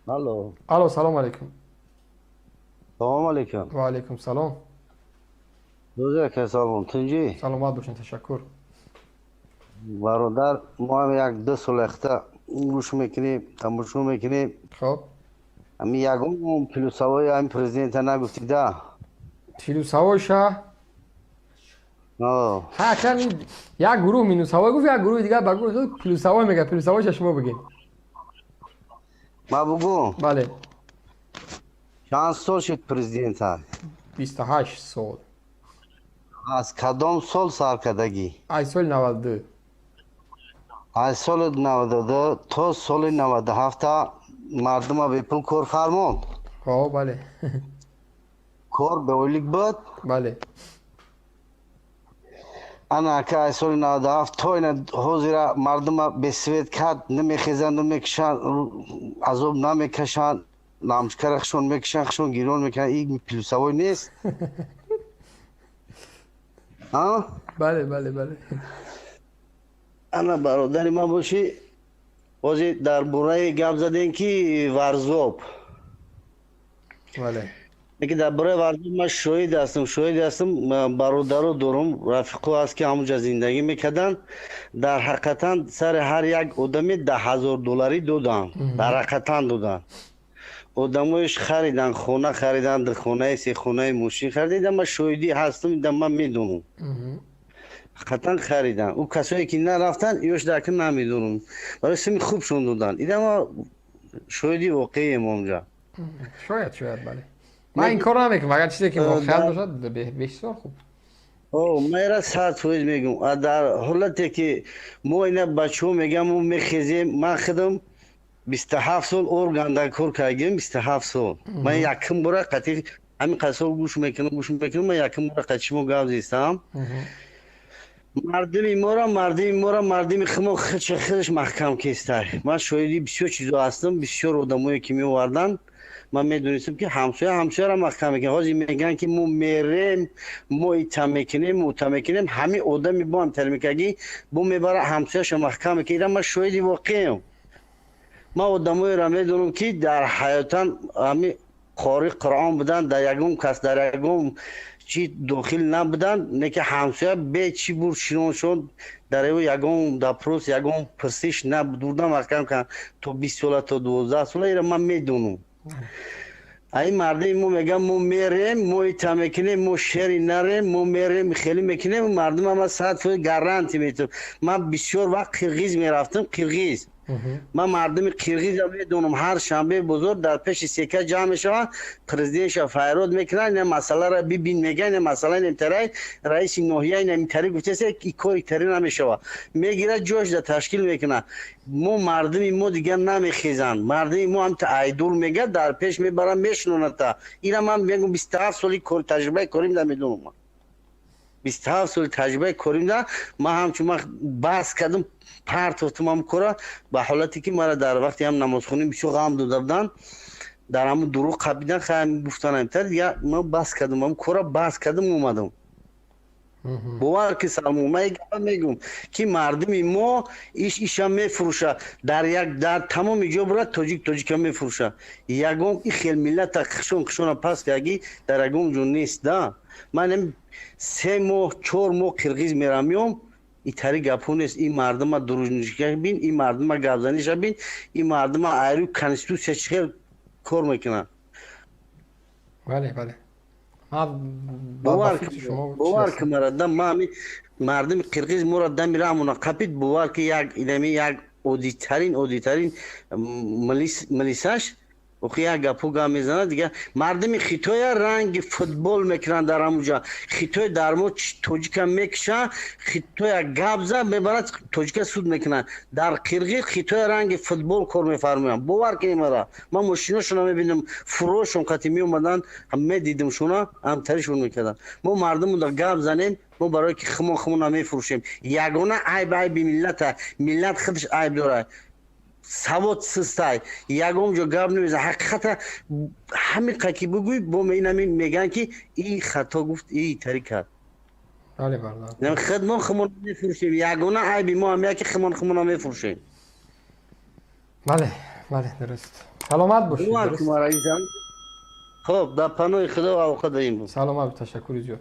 Алло. Алло, салом алейкум. Салом алейкум. Ва алейкум салом. Рӯз ака, салом, тунҷӣ? Саломат бошед, ташаккур. Бародар, мо ҳам як ду сол эхта гӯш мекунем, тамошо мекунем. Хоб. Ҳами ягон плюсовои ҳами президента нагуфтида. Плюсовойша? Ҳа, акан як гурӯҳ минусовой гуфт, як гурӯҳи дигар ба гурӯҳ плюсовой мегӯяд. Плюсовойша шумо бигед. Ма бугум? Бале. Чанд сол шуд президента? 28 сол. Аз кадом сол сар кардагӣ? Аз соли 92. Аз соли 92 то соли 97 мардума бепул кор фармонд. Хо, бале. Кор беойлик буд? Бале. Ана ака, аз соли 97 то ина ҳозира мардума бесвет кард, намехезанд, мекушанд, азоб намекашанд, ламчкара хушон мекушанд, хушон гирён мекунанд. Ин плюсовой нест? А? Бале, бале, бале. Ана, бародари ман бошӣ, ҳозир дар бораи гап задем, ки Варзоб. Бале. Ки дар бораи Варзоб ман шоҳид ҳастам, шоҳид ҳастам, бародаро дорум, рафиқо ҳаст, ки ҳамонҷа зиндагӣ мекарданд. Дар ҳақиқатан сари ҳар як одаме 10 000 долларӣ доданд, дар ҳақиқатан доданд. Одамоиш харидан, хона харидан, духонаи, сехонаи, мошин харидан. Ман шоҳидӣ ҳастам, ман медонам, ҳақиқатан харидан. Ӯ касое ки нарафтанд, ёш дарки намедонам, барои сими хубшон доданд. Ида ма шоҳиди воқеием онҷа. Шояд, шояд, бале. Ман ин кор намекунам, агар чизе ки воқеият бошад, бисёр хуб. Ман ира 100% мегӯм. Дар ҳолате ки мо ина бачаҳо мегӯям, мо мехезем. Ман худам 27 сол органда кор кардем, 27 сол. Ман якум бора қатъи ҳамин қасол гӯш мекунам, гӯш мекунам. Ман якум бора қатъи шумо гап зистам. Мардуми мора, мардуми мора, мардуми хумо худша худаш маҳкам кестай. Ман шоҳиди бисёр чизо ҳастам, бисёр одамое ки меоварданд, ман медонистам, ки ҳамсоя ҳамсояро маҳкам мекунад. Ҳозир мегӯянд, ки мо мерем, мо ита мекунем, ута мекунем. Ҳамин одами бо ҳам тармикагӣ бо мебара, ҳамсояша маҳкам мекунад. Ира ман шоҳиди воқеам. Ман одамоеро медонам, ки дар ҳаётан ҳами қори Қуръон буданд, дар ягон кас, дар ягон чи дохил набуданд, не ки ҳамсоя бе чӣ бур шиноншон, дар ё ягон допрос, ягон пурсиш набурда маҳкам карданд то 20 сола, то 12 сола. Ира ман медонам. Ай мардуми мо мегӯям, мо мерем, мо ита мекунем, мо шери нарем, мо мерем, хеле мекунем. Мардум ама 100% гарантия метавам. Ман бисёр вақт Қирғиз мерафтам, Қирғиз. Ман мардуми қирғиза медонам. Ҳар шанбе бозор дар пеши сека ҷамъ мешаванд, президентша файрод мекунанд, ина масъаларо бибин мегӯянд, ина масъала немтарай, раиси ноҳия инамитари гуфтасе, и кор итари намешавад. Мегирад, ҷош да ташкил мекунад. Мо мардуми мо дигар намехезанд. Мардуми мо ҳамта айдур мегӯяд, дар пеш мебаранд, мешинонадта. Ина ман мегӯм, 27 соли таҷрибаи корим да медонам, 27 соли таҷрибаи корим да. Ман ҳамчун ман баҳс кардам, партофтам ҳам кора, ба ҳолате ки мара дар вақти ҳам намозхонӣ бисёр ғам дода буданд, дар ҳамун дурӯғ қабидан, хай гуфтанам та дигар ман бас кардам, ҳам кора бас кардам, омадам. Бовар ки, Салмон, ман як гапа мегӯм, ки мардуми мо иш иша мефурӯша. Дар як, дар тамоми ҷо бурад, тоҷик тоҷика мефурӯша. Ягон и хел миллата хишон хишона пас кардагӣ дар ягон ҷо нест да. Ман 3 моҳ, 4 моҳ Қирғиз мерам, меом, итари гапҳо нест. Ин мардума дружничка бин, ин мардума гапзаниша бин, ин мардума айрӯ конститутсия чӣ хел кор мекунад. Бале, бале. Бовар ки, мара ма мардуми қирғиз моро дами раҳмона қапид. Бовар ки, як инами як оддитарин, оддитарин милисаш охи як гапҳо гап мезанад. Дигар мардуми Хитоя ранги футбол мекунанд дар ҳамуҷа. Хитой дар мо тоҷика мекушанд, хитоя гап зад, мебарад, тоҷика суд мекунанд. Дар Қирғиз хитоя ранги футбол кор мефармоянд. Бовар кунед мара, ман мошиношона мебинам, фурошон қати меомаданд, медидим шуна, ҳамтаришон мекарданд. Мо мардумуда гап занем, мо барое ки хумон хумона мефурӯшем. Ягона айб айби миллата, миллат худаш айб дорад, савод систай, ягон ҷо гап намезан. Ҳақиқата ҳамин қа ки бигӯй, бо инамин мегӯянд, ки и хато гуфт, и тари кард. Бале, бародар. Худмон хумон мефурӯшем. Ягона айби мо ҳам яки хумон хумона мефурӯшем. Бале. Бале, дуруст. Саломат бошед. Хоб, дар паноҳи Худо, алоқа дорем. Саломат, ташаккури зиёд.